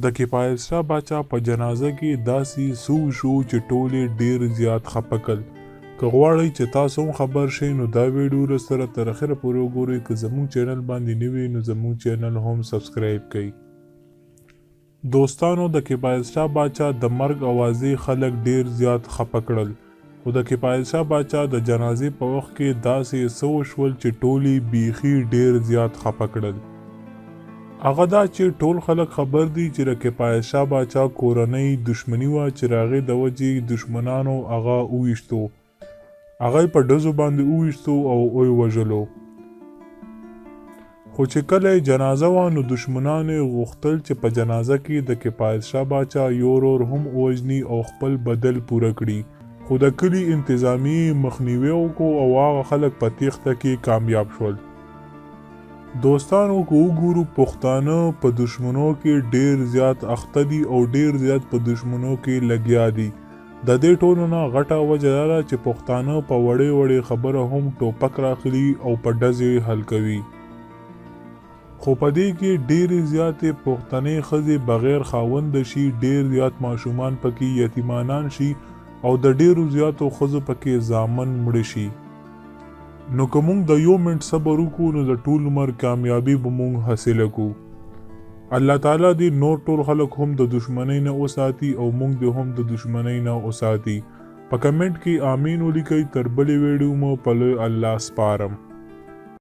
د کفایت شاه باچا په جنازه کې داسې څه وشو چې ټول یې ډېر زیات خپه کړل. که غواړئ چې تاسو هم خبر شئ نو دا ویډیو له سره تر اخره پورې وګورئ. که زموږ چینل باندې نوي نو زموږ چینل هم سبسکرایب کړئ. دوستانو د کفایت شاه باچا د مرګ اوازې خلک ډېر زیات خپه کړل. خو د کفایت شاه باچا د جنازې په وخت کې داسې څه وشول چې ټول یې بیخي ډېر زیات خپه کړل. هغه دا چې ټول خلک خبر دي چې د کفایت شاه باچا کورنۍ دښمني وه چې د هغې د وجې دښمنانو هغه وویشتو. هغه یې په ډزو باندې وویشتو او ویې وژلو. خو چې کله یې جنازه وه نو دښمنانو یې غوښتل چې په جنازه کې د کفایت شاه باچا یو ورور هم ووژني او خپل بدل پوره کړي، خو د کلي انتظامیې یې مخنیوی وکړو او هغه خلک په تیښته کې کامیاب شول. دوستانو که وګورو پښتانه په دښمنو کې ډیر زیات اخته دي او ډیر زیات په دښمنو کې لګیا دي. ددې ټولو نه غټه وجه دا ده چې پښتانه په وړې وړې خبره هم ټوپک راخلي او په ډزې حل کوي. خو په دې کې ډېرې زیاتې پښتنې ښځې بغیر خاونده شي، ډېر زیات ماشومان پکې یتیمانان شي او د ډېرو زیاتو ښځو پکې زامن مړه شي. نو که مونږ د یو منټ صبر وکړو نو د ټول عمر کامیابی به مونږ حاصله کړو. الله تعالی دې نور ټول خلک هم د دښمنۍ نه وساتي او مونږ دې هم د دښمنۍ نه وساتي. په کمنټ کې آمین ولیکئ. تر بلې ویډیو مو په لوی الله سپارم.